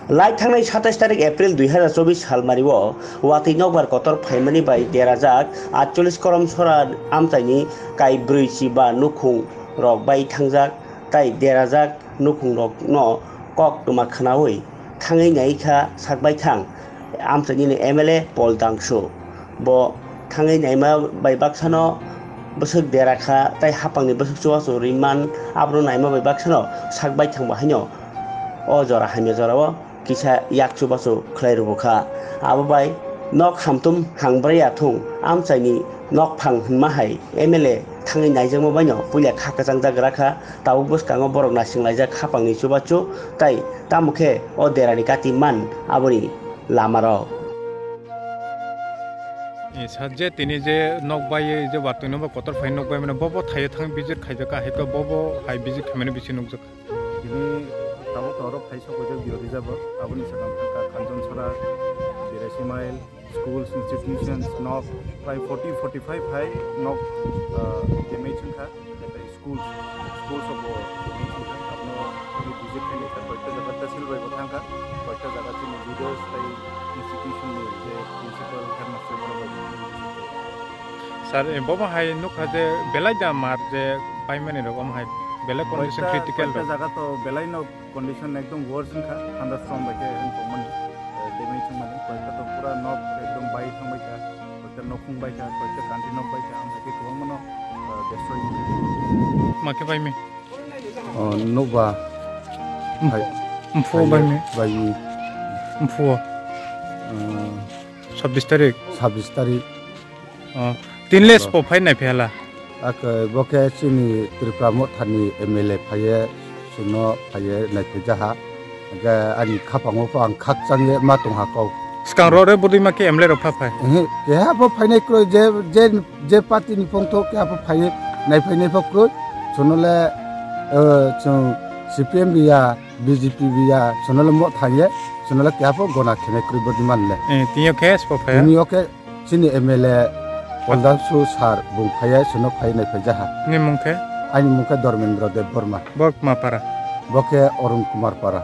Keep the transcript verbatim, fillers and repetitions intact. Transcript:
Lai thangnai satais tarik April dui hazar chobis salmario watwi nokbar kotor phaimani bai derajak atchollis Koromsora amchaini kaibrwi chiba nukhung rok bai thangjak tai derajak nukhung rokno kok twma khwnawi thangwi naikha sakbaithang amchaini M L A Paul Dangsu. Bo thangwi naima bai baksano bwswk dera kha tai hapangni bwswk chubachu rimman, abono naima bai baksano sakbaithang bo haino o jora hamya jorao kisa yak chubachu khlai rwkha. Abo bai nok hamtum hangbraiya thung amchaini nokphang hwnma hai M L A thangwi naijakma baino puila kha kwchangjak gra kha. Tabuk bwskango borok naisinglaijak hapangni chubachu tai tamo khe o derani kati man aboni lamarok. E, sa je tini je nok bai je watwi no ba kotor phai nok bai mane bobo thaio thang visit khaijak ka hai to bobo hai visit khaimani bisi nukjak. Tini tabuk to oro phai sok bai jak biyo rijabo aboni sakang thangka Kanchonsora, Birasi Mile, schools, institutions, nok prai forty, forty-five hai nok, ah, damage wngkha. Tei schools, schools of, uh, abono visit khainai kha, koikta jaga tehsil bai bo thangkha, koikta jaga chini leaders tei institution ni je principal, headmaster borok bai bo thangkha. Sir, eh, bobo hai nukha je belai da mar je paimani rok omo hai belai condition koikta, critical koikta rok. Jaga to belai no condition ekdom worse wngkha, thunderstorm bai khe wng tongmani, eh, damage wngmani, koikta to pura nok ekdom bai thangbai kha, koikta nokhung bai kha, koikta kanti nok bai kha, amtwi khe kwbangma no, eh, destroy wngkha. Ma khe bai mi? Oh, nukba. Mphu-, hai, mphu hai bai mi? Bai mi. Mphu. Eh, sabbish tarik. Sabbish tarik. Oh, tinle spo phai nai phela. Ake bo khe chini Tripura Mothani M L A phaiye, suno phaiye nai phai jaha. Ake ani khapango pho ang khakchang ye ma tong ha kau. Skang ro re budi ma khe M L A rok pha phai. Ehe, keha pho phainai kroi je, je, je party ni phongtho keha pho phaiye nai phainai pho kroi. Suno le, eh, chung C P M bi ya, B J P bi ya, suno le mo thaiye, suno le keha pho gona khenai kroi budi man le. Eh, tinyo khe spo phai. Tinyo khe Chini M L A Poldasu sir bung phaiya, sino phai nai phai jaha. Ni mung khe? Ani mung khe Dharmendra Debbarma. Bo kma para? Bo khe Arun Kumar para.